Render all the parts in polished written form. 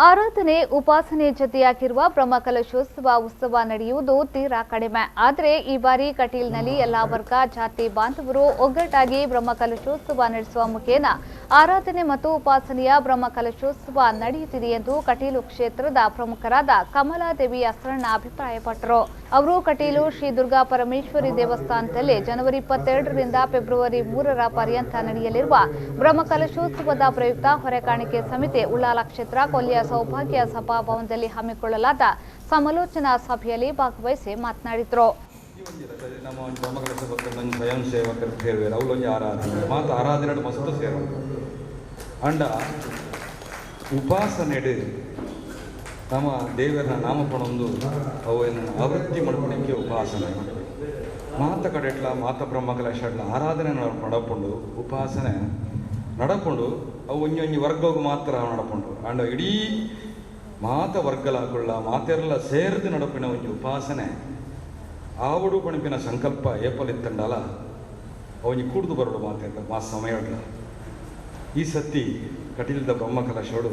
ಆರಾಧನೆ ಉಪಾಸನೆ ಜೊತೆಯಾಗಿರುವ ಬ್ರಹ್ಮಕಲಶೋತ್ಸವ ಉತ್ಸವ ನಡೆಯುವುದು ತೀರಾ ಕಡಿಮೆ. ಆದರೆ ಈ ಬಾರಿ ಕಟೀಲ್ನಲ್ಲಿ ಎಲ್ಲಾ ವರ್ಗ ಜಾತಿ ಬಾಂಧವರು ಒಗ್ಗಟ್ಟಾಗಿ ಬ್ರಹ್ಮಕಲಶೋತ್ಸವ ನಡೆಸುವ ಮುಖೇನ ಆರಾಧನೆ ಮತ್ತು ಉಪಾಸನೆಯ ಬ್ರಹ್ಮಕಲಶೋತ್ಸವ ನಡೆಯುತ್ತಿದೆ ಎಂದು ಕಟೀಲು ಕ್ಷೇತ್ರದ ಪ್ರಮುಖರಾದ ಕಮಲಾದೇವಿ ಅಸ್ರಣ್ಣ ಅಭಿಪ್ರಾಯಪಟ್ಟರು. ಅವರು ಕಟೀಲು ಶ್ರೀ ದುರ್ಗಾ ಪರಮೇಶ್ವರಿ ದೇವಸ್ಥಾನದಲ್ಲಿ ಜನವರಿ 22ರಿಂದ ಫೆಬ್ರವರಿ 3ರ ಪರ್ಯಂತ ನಡೆಯಲಿರುವ ಬ್ರಹ್ಮಕಲಶೋತ್ಸವದ ಪ್ರಯುಕ್ತ ಹೊರೆಕಾಣಿಕೆ ಸಮಿತಿ ಉಳ್ಳಾಲ ಕ್ಷೇತ್ರ ಕೊಲ್ಯ ಸೌಭಾಗ್ಯ ಸಭಾಭವನದಲ್ಲಿ ಹಮ್ಮಿಕೊಳ್ಳಲಾದ ಸಮಾಲೋಚನಾ ಸಭೆಯಲ್ಲಿ ಭಾಗವಹಿಸಿ ಮಾತನಾಡಿದರು. ಉಪಾಸನೆ ನಮ್ಮ ದೇವರ ನಾಮಪಣೊಂದು ಅವನ್ನು ಆವೃತ್ತಿ ಮಲ್ಪಣಿಕೆ ಉಪಾಸನೆ. ಮಾತ ಕಡೆಟ್ಲ ಮಾತ ಬ್ರಹ್ಮಕಲಶಡ್ಲ ಆರಾಧನೆ ನಡಪುಂಡು, ಉಪಾಸನೆ ನಡಪುಂಡು. ಅವು ಒಂಜಿ ಒಂಜಿ ವರ್ಗವು ಮಾತ್ರ ನಡಪುಂಡು. ಆಂಡ ಇಡೀ ಮಾತ ವರ್ಗಲಾಗುಳ್ಳ ಮಾತೆರ್ಲ ಸೇರ್ದು ನಡಪಿನ ಒಂಜಿ ಉಪಾಸನೆ ಆವಡು ಪಣಿಪಿನ ಸಂಕಲ್ಪ ಏಪಲಿತ್ತಂಡಲ ಅವನಿ ಕೂಡ್ದು ಬರಡು ಮಾತೆರ್ಲ ಮಾ ಸಮಯಡ್ಲ. ಈ ಸತಿ ಕಟೀಲ್ದ ಬ್ರಹ್ಮಕಲಶೋಡು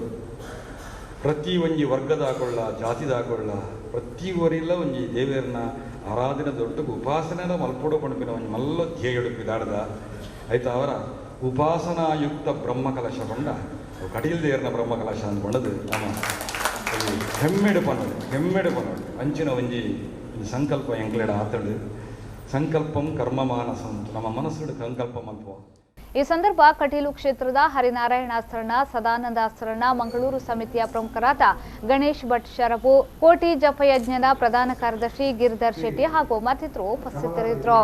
ಪ್ರತಿ ಒಂಜಿ ವರ್ಗದಾಕೊಳ್ಳ ಜಾತಿದಾಕೊಳ್ಳ ಪ್ರತಿ ಒರಿಲ್ಲ ಒಂಜಿ ದೇವೇರ್ನ ಆರಾಧನೆ ದೊಡ್ಡకు ಉಪಾಸನೆನ ಮಲ್ಪೊಡು ಪಣಿಪಿನ ಒಂಜಿ ಮಲ್ಲ ಧ್ಯೇಯಡು ಪಿದಾಡ್ದ ಆಯ್ತು. ಅವರ ಉಪಾಸನಾಯುಕ್ತ ಬ್ರಹ್ಮಕಲಶ ಪಂಡ ಕಟೀಲ್ ದೇರ್ನ ಬ್ರಹ್ಮಕಲಶ ಅಂತ ಪಂಡದು ನಮ್ಮ ಹೆಮ್ಮೆಡು ಪನೋಡು, ಹೆಮ್ಮೆಡು ಪನೋಡು. ಅಂಚಿನ ಒಂಜಿ ಸಂಕಲ್ಪ ಎಂಕ್ಲೆಡ ಆತಡು. ಸಂಕಲ್ಪಂ ಕರ್ಮ ಮಾನಸ, ನಮ್ಮ ಮನಸ್ಸುಡು ಸಂಕಲ್ಪ ಮಲ್ಪುವ. ಈ ಸಂದರ್ಭ ಕಟೀಲು ಕ್ಷೇತ್ರದ ಹರಿನಾರಾಯಣ ಅಸ್ರಣ್ಣ, ಸದಾನಂದ ಅಸ್ರಣ್ಣ, ಮಂಗಳೂರು ಸಮಿತಿಯ ಪ್ರಮುಖರಾದ ಗಣೇಶ್ ಭಟ್ ಶರಬು, ಕೋಟಿ ಜಪಯಜ್ಞದ ಪ್ರಧಾನ ಕಾರ್ಯದರ್ಶಿ ಗಿರಿಧರ್ ಶೆಟ್ಟಿ ಹಾಗೂ ಮತ್ತಿತರರು ಉಪಸ್ಥಿತರಿದ್ದರು.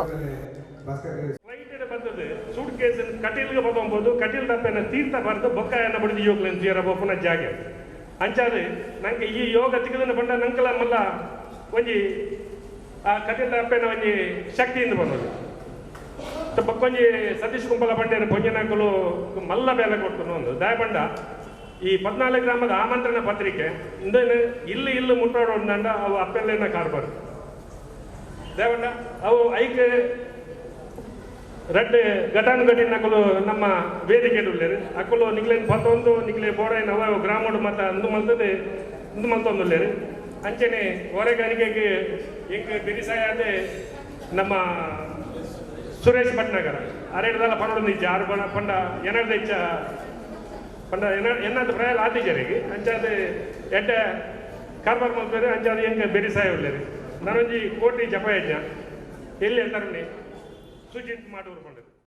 ತೀರ್ಥ ಬರೆದು ಬೊಕ್ಕಾಯನ್ನ ಬಡಿದು ಯೋಗಲೆನ್ ತೀರ ಬೋಪುನ ಜಾಗೆ ಅಂಚಾದು ನಂಗೆ ಈ ಯೋಗ ತಿಕ್ಕದನ್ನ ಬಂಡ ನಂಕಲ ಮಲ್ಲ ಒಂಜಿ ಆ ಕಟೀಲ್ ದಪ್ಪೆನ ಒಂಜಿ ಶಕ್ತಿಯಿಂದ ಬಂದದು. ಬೊಕ್ಕೊಂಜಿ ಸತೀಶ್ ಕುಂಬಲ ಬಂಡೇರು ಪೊಂಜನಕುಲು ಮಲ್ಲ ಬೇಲೆ ಕೊಡ್ತು ಒಂದು ದಯಬಂಡ ಈ 14 ಗ್ರಾಮದ ಆಮಂತ್ರಣ ಪತ್ರಿಕೆ ಇಂದೇನು ಇಲ್ಲಿ ಇಲ್ಲಿ ಮುಟ್ಟಾಡೋದಂಡ ಅವು ಅಪ್ಪೆಲ್ಲೇನ ಕಾರ್ಬಾರು ದಯಬಂಡ ಅವು ಐಕೆ ರಡ್ಡೆ ಘಟಾನುಘಟಿನಕುಲು ನಮ್ಮ ವೇದಿಕೆ ಉಳ್ಳೇರು ಅಕುಲು ನಿಕ್ಲೇನ್ ಪತ್ತೊಂದು ನಿಕ್ಲೆ ಬೋಡೈನ ಅವ ಗ್ರಾಮಡು ಮತ್ತ ಅಂದು ಮಲ್ತದೆ ಇಂದು ಮಲ್ತೊಂದುಲ್ಲೇರು. ಅಂಚನೆ ಹೊರೆಗಾರಿಕೆಗೆ ಎಂಕ್ ಬಿರಿಸಾಯದೆ ನಮ್ಮ ಸುರೇಶ್ ಭಟ್ನಗರ ಅರೆಡ್ದಲ್ಲ ಪನ್ನೊಂದು ನಿಜ ಆರು ಬಣ ಪಂಡ ಎನ್ನರ್ದ ಹೆಚ್ಚ ಪಂಡ ಎನ್ನ ಎನ್ನದ ಪ್ರಾಯ ಆತಿಜರಿಗೆ ಅಂಚಾದ ಎಡ್ಡೆ ಕಾರ್ಬಾರ್ ಮಲ್ಪೇರು. ಅಂಚಾದ ಎಂಕ್ ಬೆರಿಸಾಯ ಉಳ್ಳೇರು. ನಾನೊಂಜಿ ಕೋಟಿ ಜಪಯಜ್ಞ ಎಲ್ಲಿ ಅಂತಾರಣ್ಣಿ ಸುಜಿತ್ ಮಾಡುವರು ಪಂಡ.